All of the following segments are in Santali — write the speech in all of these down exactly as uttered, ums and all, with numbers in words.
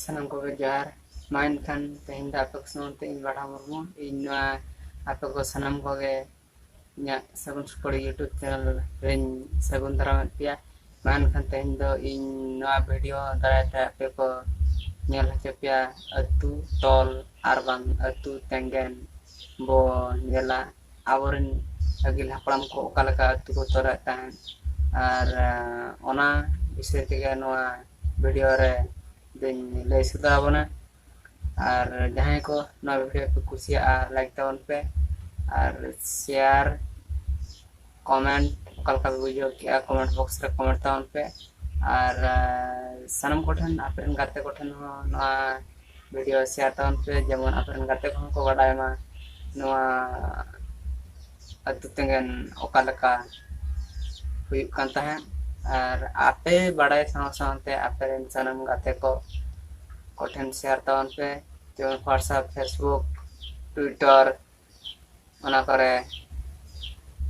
ᱥᱟᱱᱟᱢ ᱠᱚᱜᱮ ᱡᱚᱦᱟᱨ᱾ ᱢᱟ ᱮᱱᱠᱷᱟᱱ ᱛᱮᱦᱮᱧ ᱫᱚ ᱟᱯᱮ ᱠᱚ ᱥᱟᱶᱛᱮ ᱤᱧ ᱵᱟᱲᱦᱟᱣ ᱢᱩᱨᱢᱩ᱾ ᱤᱧ ᱱᱚᱣᱟ ᱟᱯᱮ ᱠᱚ ᱥᱟᱱᱟᱢ ᱠᱚᱜᱮ ᱤᱧᱟᱹᱜ ᱥᱟᱹᱜᱩᱱ ᱥᱩᱯᱟᱹᱲᱤ YouTube channel ᱨᱮᱧ ᱥᱟᱹᱜᱩᱱ ᱫᱟᱨᱟᱢᱮᱫ ᱯᱮᱭᱟ᱾ ᱢᱟ ᱮᱱᱠᱷᱟᱱ ᱛᱮᱦᱮᱧ ᱫᱚ ᱤᱧ ᱱᱚᱣᱟ video ᱫᱟᱨᱟᱭ ᱛᱮ ᱟᱯᱮ ᱠᱚ ᱧᱮᱞ ᱦᱚᱪᱚ ᱯᱮᱭᱟ ᱟᱹᱛᱩ ᱛᱚᱞ ᱟᱨ ᱵᱟᱝ ᱟᱹᱛᱩ ᱛᱮᱸᱜᱮᱱ ᱵᱚ ᱧᱮᱞᱟ᱾ ᱟᱵᱚᱨᱮᱱ ᱟᱹᱜᱤᱞ ᱦᱟᱯᱲᱟᱢ ᱠᱚ ᱚᱠᱟ ᱞᱮᱠᱟ ᱟᱹᱛᱩ ᱠᱚ ᱛᱚᱞᱮᱫ ᱛᱟᱦᱮᱸᱫ, ᱟᱨ ᱟᱸ, ᱚᱱᱟ ᱵᱤᱥᱚᱭ ᱛᱮᱜᱮ ᱱᱚᱣᱟ video ᱨᱮ ᱫᱚᱧ ᱞᱟᱹᱭ ᱥᱚᱫᱚᱨ ᱟᱵᱚᱱᱟ᱾ ᱟᱨ ᱡᱟᱦᱟᱸᱭ ᱠᱚ ᱱᱚᱣᱟ video ᱯᱮ ᱠᱩᱥᱤᱭᱟᱜᱼᱟ, like ᱛᱟᱵᱚᱱ ᱯᱮ, ᱟᱨ share, comment ᱚᱠᱟ ᱞᱮᱠᱟ ᱯᱮ ᱵᱩᱡᱷᱟᱹᱣ ᱠᱮᱜᱼᱟ, comment box ᱨᱮ comment ᱛᱟᱵᱚᱱ ᱯᱮ᱾ ᱟᱨ ᱟᱸ, ᱥᱟᱱᱟᱢ ᱠᱚᱴᱷᱮᱱ, ᱟᱯᱮ ᱨᱮᱱ ᱜᱟᱛᱮ ᱠᱚᱴᱷᱮᱱ ᱦᱚᱸ ᱱᱚᱣᱟ video share ᱛᱟᱵᱚᱱ ᱯᱮ, ᱡᱮᱢᱚᱱ ᱟᱯᱮ ᱨᱮᱱ ᱜᱟᱛᱮ ᱠᱚᱦᱚᱸ ᱠᱚ ᱵᱟᱰᱟᱭ ᱢᱟ ᱱᱚᱣᱟ ᱟᱹᱛᱩ ᱛᱮᱸᱜᱮᱱ ᱚᱠᱟ ᱞᱮᱠᱟ ᱦᱩᱭᱩᱜ ᱠᱟᱱ ᱛᱟᱦᱮᱸᱫ᱾ ᱟᱨ ᱟᱯᱮ ᱵᱟᱰᱟᱭ ᱥᱟᱶ ᱥᱟᱶᱛᱮ ᱟᱯᱮ ᱨᱮᱱ ᱥᱟᱱᱟᱢ ᱜᱟᱛᱮ ᱠᱚ ᱠᱚᱴᱷᱮᱱ share ᱛᱟᱵᱚᱱ ᱯᱮ, ᱡᱮᱢᱚᱱ WhatsApp, Facebook, Twitter, ᱚᱱᱟ ᱠᱚᱨᱮ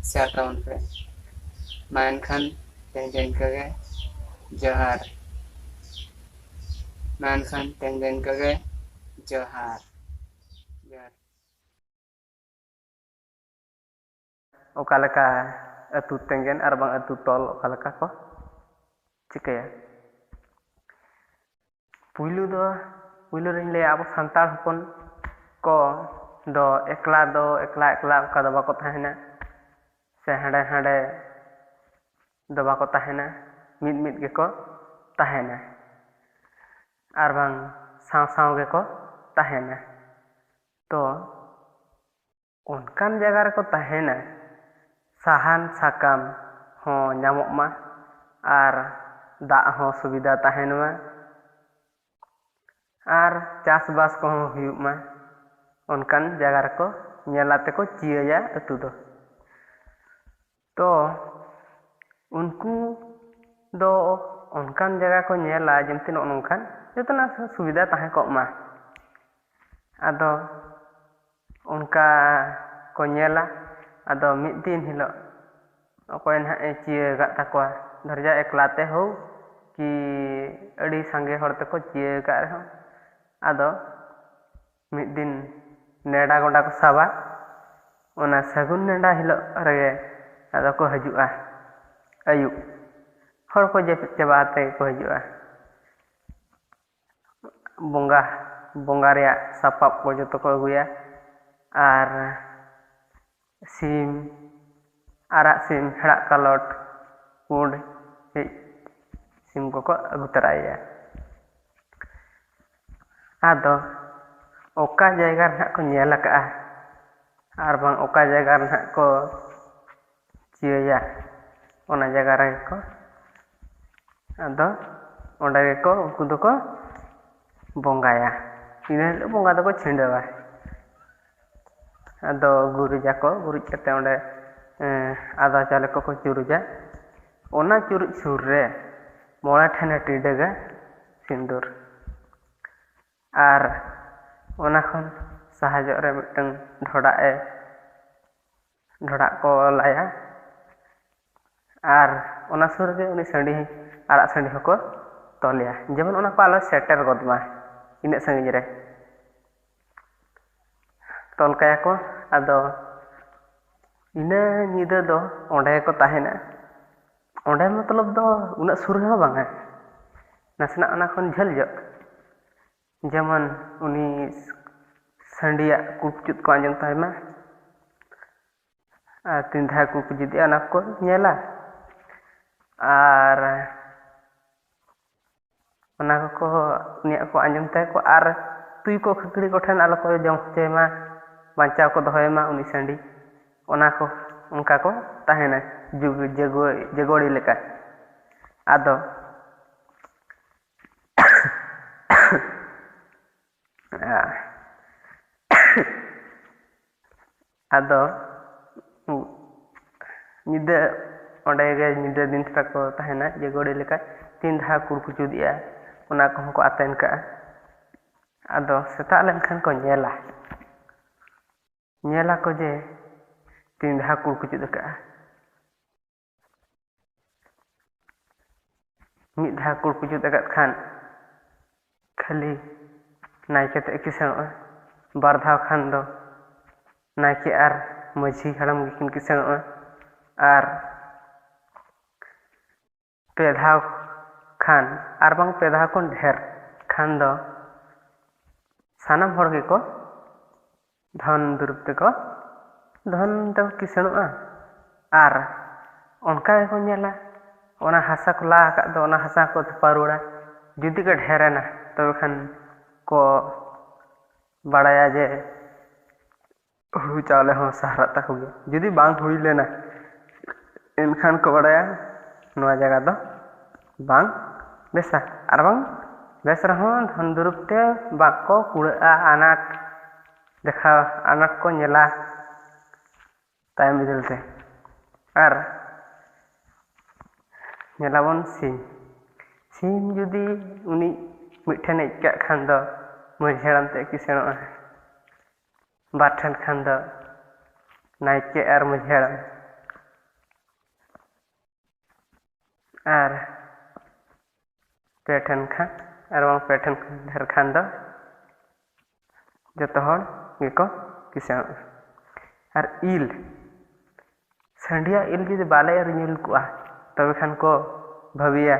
share ᱛᱟᱵᱚᱱ ᱯᱮ᱾ ᱢᱟ ᱮᱱᱠᱷᱟᱱ ᱛᱮᱦᱮᱧ ᱫᱚ ᱤᱱᱠᱟᱹ ᱜᱮ᱾ ᱡᱚᱦᱟᱨ᱾ ᱢᱟ ᱮᱱᱠᱷᱟᱱ ᱛᱮᱦᱮᱧ ᱫᱚ ᱤᱱᱠᱟᱹ ᱜᱮ᱾ ᱡᱚᱦᱟᱨ᱾ ᱡᱚᱦᱟᱨ᱾ ᱚᱠᱟ ᱞᱮᱠᱟ ᱟᱹᱛᱩ ᱛᱮᱸᱜᱮᱱ ᱟᱨ ᱵᱟᱝ ᱟᱹᱛᱩ ᱛᱚᱞ ᱚᱠᱟ ᱞᱮᱠᱟ ᱠᱚ ᱪᱤᱠᱟᱹᱭᱟ? ᱯᱩᱭᱞᱩ ᱫᱚ, ᱯᱩᱭᱞᱩ ᱨᱤᱧ ᱞᱟᱹᱭᱟ, ᱟᱵᱚ ᱥᱟᱱᱛᱟᱲ ᱦᱚᱯᱚᱱ ᱠᱚ ᱫᱚ ᱮᱠᱞᱟ ᱫᱚ, ᱮᱠᱞᱟ ᱮᱠᱞᱟ ᱚᱱᱠᱟ ᱫᱚ ᱵᱟᱠᱚ ᱛᱟᱦᱮᱱᱟ, ᱥᱮ ᱦᱟᱸᱰᱮ ᱦᱟᱸᱰᱮ ᱫᱚ ᱵᱟᱠᱚ ᱛᱟᱦᱮᱱᱟ, ᱢᱤᱫ ᱢᱤᱫ ᱜᱮᱠᱚ ᱛᱟᱦᱮᱱᱟ, ᱟᱨ ᱵᱟᱝ ᱥᱟᱶ ᱥᱟᱶ ᱜᱮᱠᱚ ᱛᱟᱦᱮᱱᱟ᱾ ᱛᱚ ᱚᱱᱠᱟᱱ ᱡᱟᱭᱜᱟ ᱨᱮᱠᱚ ᱛᱟᱦᱮᱱᱟ, ᱥᱟᱦᱟᱱ ᱥᱟᱠᱟᱢ ᱦᱚᱸ ᱧᱟᱢᱚᱜ ᱢᱟ, ᱟᱨ ᱫᱟᱜ ᱦᱚᱸ ᱥᱩᱵᱤᱫᱷᱟ ᱛᱟᱦᱮᱱ ᱢᱟ, ᱟᱨ ᱪᱟᱥᱵᱟᱥ ᱠᱚᱦᱚᱸ ᱦᱩᱭᱩᱜ ᱢᱟ᱾ ᱚᱱᱠᱟᱱ ᱡᱟᱭᱜᱟ ᱨᱮᱠᱚ ᱧᱮᱞ ᱟᱛᱮ ᱠᱚ ᱪᱤᱭᱟᱹᱭᱟ ᱟᱹᱛᱩ ᱫᱚ᱾ ᱛᱚ ᱩᱱᱠᱩ ᱫᱚ ᱚᱱᱠᱟᱱ ᱡᱟᱭᱜᱟ ᱠᱚ ᱧᱮᱞᱟ, ᱡᱮᱢᱛᱤ ᱱᱚᱜᱼᱚ ᱱᱚᱝᱠᱟᱱ ᱡᱚᱛᱚᱱᱟᱜ ᱥᱩᱵᱤᱫᱷᱟ ᱛᱟᱦᱮᱸ ᱠᱚᱜ ᱢᱟ᱾ ᱟᱫᱚ ᱚᱱᱠᱟ ᱠᱚ ᱧᱮᱞᱟ᱾ ᱟᱫᱚ ᱢᱤᱫ ᱫᱤᱱ ᱦᱤᱞᱳᱜ ᱚᱠᱚᱭ ᱱᱟᱦᱟᱜ ᱮ ᱪᱤᱭᱟᱹ ᱟᱠᱟᱫ ᱛᱟᱠᱚᱣᱟ, ᱫᱷᱚᱨᱡᱟ ᱮᱠᱞᱟ ᱛᱮ ᱦᱳᱠ ᱠᱤ ᱟᱹᱰᱤ ᱥᱟᱸᱜᱮ ᱦᱚᱲ ᱛᱮᱠᱚ ᱪᱤᱭᱟᱹ ᱟᱠᱟᱫ ᱨᱮᱦᱚᱸ, ᱟᱫᱚ ᱢᱤᱫ ᱫᱤᱱ ᱱᱮᱰᱟ ᱜᱚᱸᱰᱟ ᱠᱚ ᱥᱟᱵᱟ᱾ ᱚᱱᱟ ᱥᱟᱹᱜᱩᱱ ᱱᱮᱰᱟ ᱦᱤᱞᱳᱜ ᱨᱮᱜᱮ ᱟᱫᱚ ᱠᱚ ᱦᱤᱡᱩᱜᱼᱟ᱾ ᱟᱹᱭᱩᱵ ᱦᱚᱲ ᱠᱚ ᱡᱟᱹᱯᱤᱫ ᱪᱟᱵᱟ ᱠᱟᱛᱮ ᱜᱮᱠᱚ ᱦᱤᱡᱩᱜᱼᱟ᱾ ᱵᱚᱸᱜᱟ, ᱵᱚᱸᱜᱟ ᱨᱮᱭᱟᱜ ᱥᱟᱯᱟᱵ ᱠᱚ ᱡᱚᱛᱚ ᱠᱚ ᱟᱹᱜᱩᱭᱟ᱾ ᱟᱨ ᱥᱤᱢ, ᱟᱨᱟᱜ ᱥᱤᱢ, ᱦᱮᱲᱟᱜ ᱠᱟᱞᱚᱴ, ᱯᱩᱸᱰ ᱥᱤᱢ ᱠᱚᱠᱚ ᱟᱹᱜᱩ ᱛᱚᱨᱟᱭᱮᱭᱟ᱾ ᱟᱫᱚ ᱚᱠᱟ ᱡᱟᱭᱜᱟ ᱨᱮ ᱱᱟᱦᱟᱜ ᱠᱚ ᱧᱮᱞ ᱟᱠᱟᱫᱼᱟ, ᱟᱨ ᱵᱟᱝ ᱚᱠᱟ ᱡᱟᱭᱜᱟ ᱨᱮ ᱱᱟᱦᱟᱜ ᱠᱚ ᱪᱤᱭᱟᱹᱭᱟ, ᱚᱱᱟ ᱡᱟᱭᱜᱟ ᱨᱮᱜᱮ ᱠᱚ, ᱟᱫᱚ ᱚᱸᱰᱮ ᱜᱮᱠᱚ, ᱩᱱᱠᱩ ᱫᱚᱠᱚ ᱵᱚᱸᱜᱟᱭᱟ᱾ ᱤᱱᱟᱹ ᱦᱤᱞᱳᱜ ᱵᱚᱸᱜᱟ ᱫᱚᱠᱚ ᱪᱷᱤᱸᱰᱟᱹᱣᱟ᱾ ᱟᱫᱚ ᱜᱩᱨᱤᱡᱟᱠᱚ, ᱜᱩᱨᱤᱡ ᱠᱟᱛᱮ ᱚᱸᱰᱮ, ᱮᱸ, ᱟᱫᱣᱟ ᱪᱟᱣᱞᱮ ᱠᱚᱠᱚ ᱪᱩᱨᱩᱡᱟ᱾ ᱚᱱᱟ ᱪᱩᱨᱩᱡ ᱥᱩᱨ ᱨᱮ ᱢᱚᱬᱮ ᱴᱷᱮᱱᱮ ᱴᱤᱰᱟᱹᱜᱟ ᱥᱤᱸᱫᱩᱨ᱾ ᱟᱨ ᱚᱱᱟ ᱠᱷᱚᱱ ᱥᱟᱦᱟ ᱧᱚᱜ ᱨᱮ ᱢᱤᱫᱴᱟᱝ ᱰᱷᱚᱰᱟᱜ ᱮ, ᱰᱷᱚᱰᱟᱜ ᱠᱚ ᱞᱟᱭᱟ᱾ ᱟᱨ ᱚᱱᱟ ᱥᱩᱨ ᱨᱮᱜᱮ ᱩᱱᱤ ᱥᱟᱺᱰᱤ, ᱟᱨᱟᱜ ᱥᱟᱺᱰᱤ ᱦᱚᱸᱠᱚ ᱛᱚᱞᱮᱭᱟ, ᱡᱮᱢᱚᱱ ᱚᱱᱟ ᱠᱚ ᱟᱞᱚ ᱥᱮᱴᱮᱨ ᱜᱚᱫ ᱢᱟ ᱤᱱᱟᱹᱜ ᱥᱟᱺᱜᱤᱧ ᱨᱮ᱾ ᱛᱚᱞ ᱠᱟᱭᱟ ᱠᱚ᱾ ᱟᱫᱚ ᱤᱱᱟᱹ ᱧᱤᱫᱟᱹ ᱫᱚ ᱚᱸᱰᱮ ᱜᱮᱠᱚ ᱛᱟᱦᱮᱱᱟ᱾ ᱚᱸᱰᱮ ᱢᱚᱛᱞᱚᱵ ᱫᱚ ᱩᱱᱟᱹᱜ ᱥᱩᱨ ᱨᱮᱦᱚᱸ ᱵᱟᱝᱟ, ᱱᱟᱥᱮᱱᱟᱜ ᱚᱱᱟ ᱠᱷᱚᱱ ᱡᱷᱟᱹᱞ ᱧᱚᱜ᱾ ᱡᱮᱢᱚᱱ ᱩᱱᱤ ᱥᱟᱺᱰᱤᱭᱟᱜ ᱠᱩᱠᱪᱩᱫ ᱠᱚ ᱟᱸᱡᱚᱢ ᱛᱟᱭ ᱢᱟ, ᱟᱨ ᱛᱤᱱ ᱫᱷᱟᱣ ᱠᱚ ᱠᱩᱡᱩᱫᱮᱜᱼᱟ, ᱚᱱᱟ ᱠᱚ ᱧᱮᱞᱟ᱾ ᱟᱨ ᱚᱱᱟ ᱠᱚᱠᱚ, ᱩᱱᱤᱭᱟᱜ ᱠᱚ ᱟᱸᱡᱚᱢ ᱛᱟᱭᱟᱠᱚ᱾ ᱟᱨ ᱛᱩᱭᱩ ᱠᱚ ᱠᱷᱟᱹᱠᱲᱤ ᱠᱚᱴᱷᱮᱱ ᱟᱞᱚ ᱠᱚ ᱡᱚᱢ ᱦᱚᱪᱚᱭ ᱢᱟ, ᱵᱟᱧᱪᱟᱣ ᱠᱚ ᱫᱚᱦᱚᱭ ᱢᱟ ᱩᱱᱤ ᱥᱟᱺᱰᱤ᱾ ᱚᱱᱟ ᱠᱚ, ᱚᱱᱠᱟ ᱠᱚ ᱛᱟᱦᱮᱱᱟ ᱡᱩᱜ-, ᱡᱟᱹᱜᱩ-, ᱡᱟᱹᱜᱩᱲᱤ ᱞᱮᱠᱟ᱾ ᱟᱫᱚ ᱟᱫᱚ ᱧᱤᱫᱟᱹ ᱚᱸᱰᱮ ᱜᱮ ᱧᱤᱫᱟᱹ ᱫᱤᱱ ᱛᱟᱠᱚ ᱛᱟᱦᱮᱱᱟ, ᱡᱟᱹᱜᱩᱲᱤ ᱞᱮᱠᱟ᱾ ᱛᱤᱱ ᱫᱷᱟᱣ ᱠᱩᱲᱠᱩᱪᱩᱫᱮᱜᱼᱟ, ᱚᱱᱟ ᱠᱚᱦᱚᱸ ᱠᱚ ᱟᱛᱮᱱ ᱠᱟᱜᱼᱟ᱾ ᱟᱫᱚ ᱥᱮᱛᱟᱜ ᱞᱮᱱᱠᱷᱟᱱ ᱠᱚ ᱧᱮᱞᱟ, ᱧᱮᱞᱟᱠᱚ ᱡᱮ ᱛᱤᱱ ᱫᱷᱟᱣ ᱠᱩᱲᱠᱩᱪᱩᱫ ᱟᱠᱟᱜᱼᱟ᱾ ᱢᱤᱫ ᱫᱷᱟᱣ ᱠᱩᱲ ᱠᱚ ᱡᱩᱛ ᱟᱠᱟᱫ ᱠᱷᱟᱱ ᱠᱷᱟᱹᱞᱤ ᱱᱟᱭᱠᱮ ᱛᱮᱫ ᱮ ᱠᱤᱥᱟᱹᱬᱚᱜᱼᱟ᱾ ᱵᱟᱨ ᱫᱷᱟᱣ ᱠᱷᱟᱱ ᱫᱚ ᱱᱟᱭᱠᱮ ᱟᱨ ᱢᱟᱹᱡᱷᱤ ᱦᱟᱲᱟᱢ ᱜᱮᱠᱤᱱ ᱠᱤᱥᱟᱹᱬᱚᱜᱼᱟ᱾ ᱟᱨ ᱯᱮ ᱫᱷᱟᱣ ᱠᱷᱟᱱ ᱟᱨ ᱵᱟᱝ ᱯᱮ ᱫᱷᱟᱣ ᱠᱷᱚᱱ ᱰᱷᱮᱨ ᱠᱷᱟᱱ ᱫᱚ ᱥᱟᱱᱟᱢ ᱦᱚᱲ ᱜᱮᱠᱚ ᱫᱷᱚᱱ ᱫᱩᱨᱤᱵᱽ ᱛᱮᱠᱚ ᱫᱷᱚᱱ ᱛᱮᱠᱚ ᱠᱤᱥᱟᱹᱬᱚᱜᱼᱟ᱾ ᱟᱨ ᱚᱱᱠᱟ ᱜᱮᱠᱚ ᱧᱮᱞᱟ, ᱚᱱᱟ ᱦᱟᱥᱟ ᱠᱚ ᱞᱟ ᱟᱠᱟᱫ ᱫᱚ, ᱚᱱᱟ ᱦᱟᱥᱟ ᱠᱚ ᱛᱚᱯᱟ ᱨᱩᱣᱟᱹᱲᱟ᱾ ᱡᱩᱫᱤ ᱠᱚ ᱰᱷᱮᱨ ᱮᱱᱟ, ᱛᱚᱵᱮ ᱠᱷᱟᱱ ᱠᱚ ᱵᱟᱲᱟᱭᱟ ᱡᱮ ᱦᱩᱲᱩ ᱪᱟᱣᱞᱮ ᱦᱚᱸ ᱥᱟᱨᱟᱜ ᱛᱟᱠᱚ ᱜᱮᱭᱟ᱾ ᱡᱩᱫᱤ ᱵᱟᱝ ᱦᱩᱭ ᱞᱮᱱᱟ, ᱮᱱᱠᱷᱟᱱ ᱠᱚ ᱵᱟᱲᱟᱭᱟ ᱱᱚᱣᱟ ᱡᱟᱭᱜᱟ ᱫᱚ ᱵᱟᱝ ᱵᱮᱥᱟ᱾ ᱟᱨ ᱵᱟᱝ ᱵᱮᱥ ᱨᱮᱦᱚᱸ ᱫᱷᱚᱱ ᱫᱩᱨᱤᱵᱽ ᱛᱮ ᱵᱟᱝ ᱠᱚ ᱠᱩᱲᱟᱹᱜᱼᱟ, ᱟᱱᱟᱴ ᱫᱮᱠᱷᱟᱣ, ᱟᱱᱟᱴ ᱠᱚ ᱧᱮᱞᱟ ᱛᱟᱭᱚᱢ ᱵᱤᱫᱟᱹᱞ ᱛᱮ᱾ ᱟᱨ ᱧᱮᱞᱟᱵᱚᱱ ᱥᱤᱢ᱾ ᱥᱤᱢ ᱡᱩᱫᱤ ᱩᱱᱤ ᱢᱤᱫ ᱴᱷᱮᱱᱮ ᱤᱡ ᱠᱟᱜ ᱠᱷᱟᱱ ᱫᱚ ᱢᱟᱹᱡᱷᱤ ᱦᱟᱲᱟᱢ ᱛᱮᱫ ᱮ ᱠᱤᱥᱟᱹᱬᱚᱜᱼᱟ᱾ ᱵᱟᱨ ᱴᱷᱮᱱ ᱠᱷᱟᱱ ᱫᱚ ᱱᱟᱭᱠᱮ ᱟᱨ ᱢᱟᱹᱡᱷᱤ ᱦᱟᱲᱟᱢ᱾ ᱟᱨ ᱯᱮ ᱴᱷᱮᱱ ᱠᱷᱟᱱ, ᱟᱨ ᱵᱟᱝ ᱯᱮ ᱴᱷᱮᱱ ᱠᱷᱚᱱ ᱰᱷᱮᱨ ᱠᱷᱟᱱ ᱫᱚ ᱡᱚᱛᱚ ᱦᱚᱲ ᱜᱮᱠᱚ ᱠᱤᱥᱟᱹᱬᱚᱜᱼᱟ᱾ ᱟᱨ ᱤᱞ, ᱥᱟᱺᱰᱤᱭᱟᱜ ᱤᱞ ᱡᱩᱫᱤ ᱵᱟᱞᱮ ᱮᱨ ᱧᱩᱨ ᱠᱚᱜᱼᱟ, ᱛᱚᱵᱮ ᱠᱷᱟᱱ ᱠᱚ ᱵᱷᱟᱹᱵᱤᱭᱟ,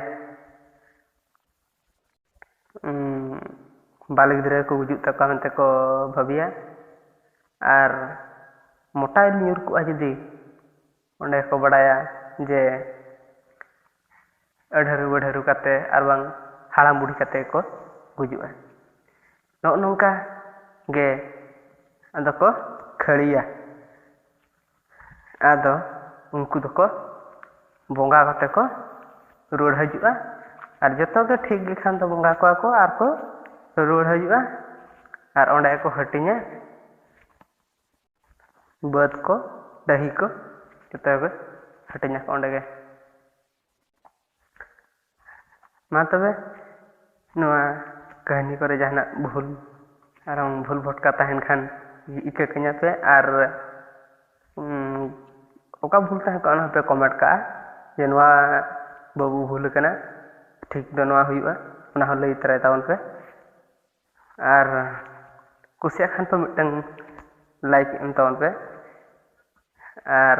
ᱩᱸ, ᱵᱟᱞᱮ ᱜᱤᱫᱽᱨᱟᱹ ᱠᱚ ᱜᱩᱡᱩᱜ ᱛᱟᱠᱚᱣᱟ ᱢᱮᱱᱛᱮ ᱠᱚ ᱵᱷᱟᱹᱵᱤᱭᱟ᱾ ᱟᱨ ᱢᱚᱴᱟ ᱤᱞ ᱧᱩᱨ ᱠᱚᱜᱼᱟ ᱡᱩᱫᱤ, ᱚᱸᱰᱮ ᱠᱚ ᱵᱟᱲᱟᱭᱟ ᱡᱮ ᱟᱹᱰᱷᱟᱹᱨᱩ ᱵᱟᱹᱰᱷᱟᱹᱨᱩ ᱠᱟᱛᱮ ᱟᱨ ᱵᱟᱝ ᱦᱟᱲᱟᱢ ᱵᱩᱲᱦᱤ ᱠᱟᱛᱮ ᱠᱚ ᱜᱩᱡᱩᱜᱼᱟ᱾ ᱱᱚᱜᱼᱚ ᱱᱚᱝᱠᱟ ᱜᱮ ᱟᱫᱚ ᱠᱚ ᱠᱷᱟᱹᱲᱤᱭᱟ᱾ ᱟᱫᱚ ᱩᱱᱠᱩ ᱫᱚᱠᱚ ᱵᱚᱸᱜᱟ ᱠᱟᱛᱮ ᱠᱚ ᱨᱩᱣᱟᱹᱲ ᱦᱤᱡᱩᱜᱼᱟ᱾ ᱟᱨ ᱡᱚᱛᱚ ᱜᱮ ᱴᱷᱤᱠ ᱜᱮ ᱠᱷᱟᱱ ᱫᱚ ᱵᱚᱸᱜᱟ ᱠᱚᱣᱟ ᱠᱚ ᱟᱨ ᱠᱚ ᱨᱩᱣᱟᱹᱲ ᱦᱤᱡᱩᱜᱼᱟ᱾ ᱟᱨ ᱚᱸᱰᱮ ᱠᱚ ᱦᱟᱹᱴᱤᱧᱟ ᱵᱟᱹᱫᱽ ᱠᱚ, ᱰᱟᱹᱦᱤ ᱠᱚ, ᱡᱚᱛᱚ ᱜᱮ ᱦᱟᱹᱴᱤᱧᱟᱠᱚ ᱚᱸᱰᱮ ᱜᱮ᱾ ᱢᱟ ᱛᱚᱵᱮ, ᱱᱚᱣᱟ ᱠᱟᱹᱦᱱᱤ ᱠᱚᱨᱮ ᱡᱟᱦᱟᱱᱟᱜ ᱵᱷᱩᱞ ᱟᱨ ᱵᱷᱩᱞ ᱵᱷᱚᱴᱠᱟ ᱛᱟᱦᱮᱱ ᱠᱷᱟᱱ ᱤᱠᱟᱹ ᱠᱟᱹᱧᱟ ᱯᱮ, ᱟᱨ, ᱩᱸ, ᱚᱠᱟ ᱵᱷᱩᱞ ᱛᱟᱦᱮᱸ ᱠᱚᱜᱼᱟ, ᱚᱱᱟ ᱦᱚᱸᱯᱮ comment ᱠᱟᱜᱼᱟ ᱡᱮ ᱱᱚᱣᱟ ᱵᱟᱹᱵᱩ ᱵᱷᱩᱞ ᱟᱠᱟᱱᱟ᱾ ᱴᱷᱤᱠ ᱫᱚ ᱱᱚᱣᱟ ᱦᱩᱭᱩᱜᱼᱟ, ᱚᱱᱟ ᱦᱚᱸ ᱞᱟᱹᱭ ᱛᱚᱨᱟᱭ ᱛᱟᱵᱚᱱ ᱯᱮ᱾ ᱟᱨ ᱠᱩᱥᱤᱭᱟᱜ ᱠᱷᱟᱱ ᱯᱮ ᱢᱤᱫᱴᱟᱝ ᱞᱟᱭᱤᱠ ᱮᱢ ᱛᱟᱵᱚᱱ ᱯᱮ᱾ ᱟᱨ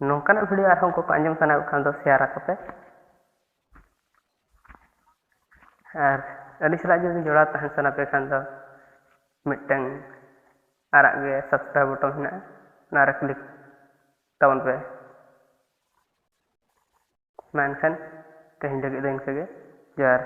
ᱱᱚᱝᱠᱟᱱᱟᱜ ᱵᱷᱤᱰᱤᱭᱳ ᱟᱨᱦᱚᱸ ᱩᱱᱠᱩ ᱠᱚ ᱟᱸᱡᱚᱢ ᱥᱟᱱᱟ ᱠᱚ ᱠᱷᱟᱱ ᱫᱚ ᱥᱮᱭᱟᱨ ᱟᱠᱚ ᱯᱮ᱾ ᱟᱨ ᱟᱹᱞᱤᱧ ᱥᱟᱞᱟᱜ ᱡᱩᱫᱤ ᱡᱚᱲᱟᱣ ᱛᱟᱦᱮᱱ ᱥᱟᱱᱟ ᱯᱮ ᱠᱷᱟᱱ ᱫᱚ ᱢᱤᱫᱴᱟᱝ ᱟᱨᱟᱜ ᱜᱮ ᱥᱟᱵᱥᱠᱨᱟᱭᱤᱵ ᱵᱚᱴᱚᱱ ᱦᱮᱱᱟᱜᱼᱟ, ᱚᱱᱟ ᱨᱮ ᱠᱞᱤᱠ ᱛᱟᱵᱚᱱ ᱯᱮ᱾ ᱢᱟ ᱮᱱᱠᱷᱟᱱ ᱛᱮᱦᱮᱧ ᱞᱟᱹᱜᱤᱫ ᱫᱚ ᱤᱱᱠᱟᱹ ᱜᱮ᱾ ᱡᱚᱦᱟᱨ᱾